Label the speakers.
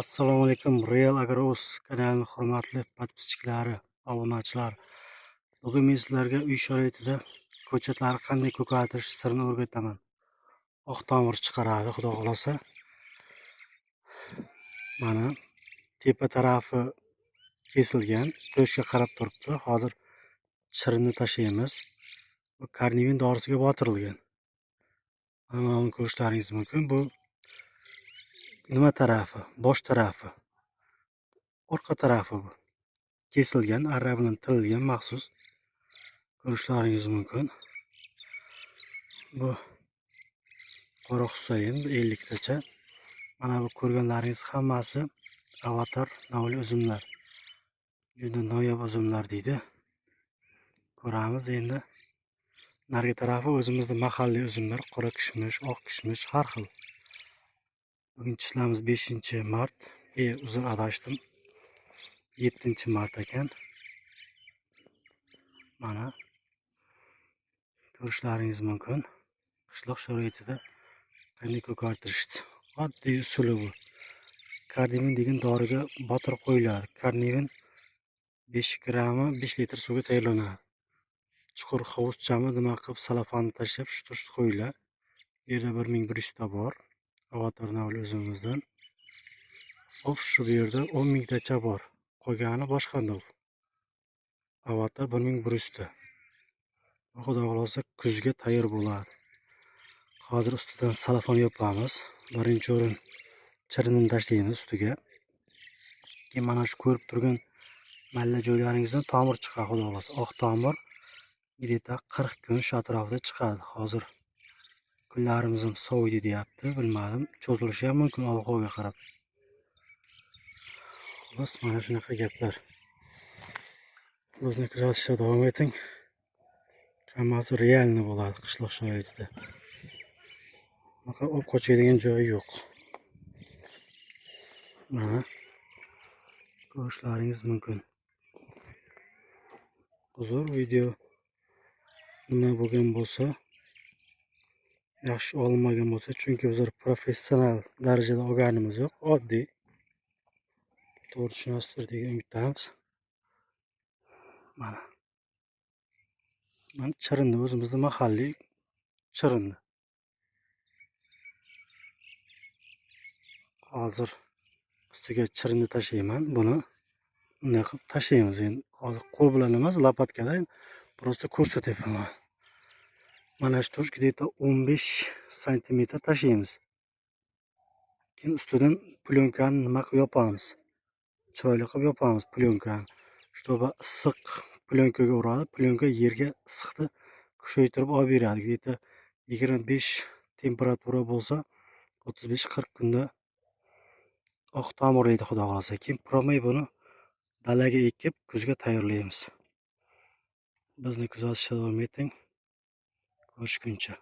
Speaker 1: Assalomu alaykum, Real Agro.uz kanalining hurmatli podpischiklari, obunachilar. Bugun men sizlarga uy sharoitida ko'chatlarni qanday ko'kartirish sirini o'rgataman. Oq tomir chiqaradi, xudo xolasa. Mana tepa tarafi kesilgan, quyoshga qarab turibdi. Hozir chirinni tashlaymiz. Bu karnivin dorisiga botirilgan. Mana buni ko'rishlaringiz mumkin. Bu nima tarafi? Bosh tarafi. Orqa tarafi bu. Kesilgan, arra bilan tirilgan maxsus. Ko'rishlaringiz mumkin. Bu Qora Husayn 50 tacha. Mana bu ko'rganlaringiz hammasi avatar navli uzumlar. Juda noyob uzumlar deydi. Ko'ramiz endi. Narigi tarafi o'zimizning mahalliy uzumlar, qora kishmish, oq kishmish, har xil. Bugun ishlarimiz 5-mart. Uzr, adashdim. 7-mart ekan. Mana ko'rishlaringiz mumkin. Qishloq sharoitida qanday ko'kartirishdi. Oddiy usuli bu. Karnivin degan doriga botirib qo'yiladi. Karnivin 5 grammi 5 litr suvga tayyorlanadi. Chuqur hovuzchami nima qilib salafonni tashlab shu turishda qo'yiladi. Bu yerda 1100 ta bor. Avatar navli uzumimizdan. Hop, shu yerda 10 mingtacha bor. Qolgani boshqa nav. Avatar 1100 ta. Xudo xolasa kuzga tayyor bo'ladi. Hozir ustidan salafon yopamiz. Birinchi o'rin chirinini tashlaymiz ustiga. Keyin mana shu ko'rib turgan malla joylaringizdan tomir chiqadi, xudo xolasa. Oq tomir где-то 40 kun shu atrofida chiqadi. Hozir kunlarimiz ham soviydi deyapti, bilmadim. Cho'zilishi ham mumkin ob-havoga qarab. Xullas, mana shunaqa gaplar. Bizni kuzatishda davom eting. Hammasi realni bo'ladi qishloq sharoitida. Bunaqa olib qochadigan joyi yo'q. Mana ko'rishlaringiz mumkin. Uzr, video nima bo'lgan bo'lsa, yaxshi olinmagan bo'lsa, chunki bizlar professional darajada olganimiz yo'q, oddiy. To'g'ri tushunasizlar degan umiddamiz. Mana. Mana chirinni, o'zimizning mahalliy chirinni. Hozir ustiga chirinni tashlayman. Buni bunday qilib tashlaymiz. Endi hozir qo'l bilan emas, lopatkada просто ko'rsatyapman. Mana shu turish где-то 15 santimetr tashlaymiz. Keyin ustidan plyonkani nima qilib yopamiz? Chiroyli qilib yopamiz plyonkani. Чтобы issiq plyonkaga uradi, plyonka yerga issiqni kuchaytirib olib beradi. Где-то 25 temperatura bo'lsa, 35-40 kunda oq tomirlaydi, xudo xolasa. Keyin promay buni dalaga ekib, kuzga tayyorlaymiz. Bizni kuzatishda davom eting. Ko'rishguncha.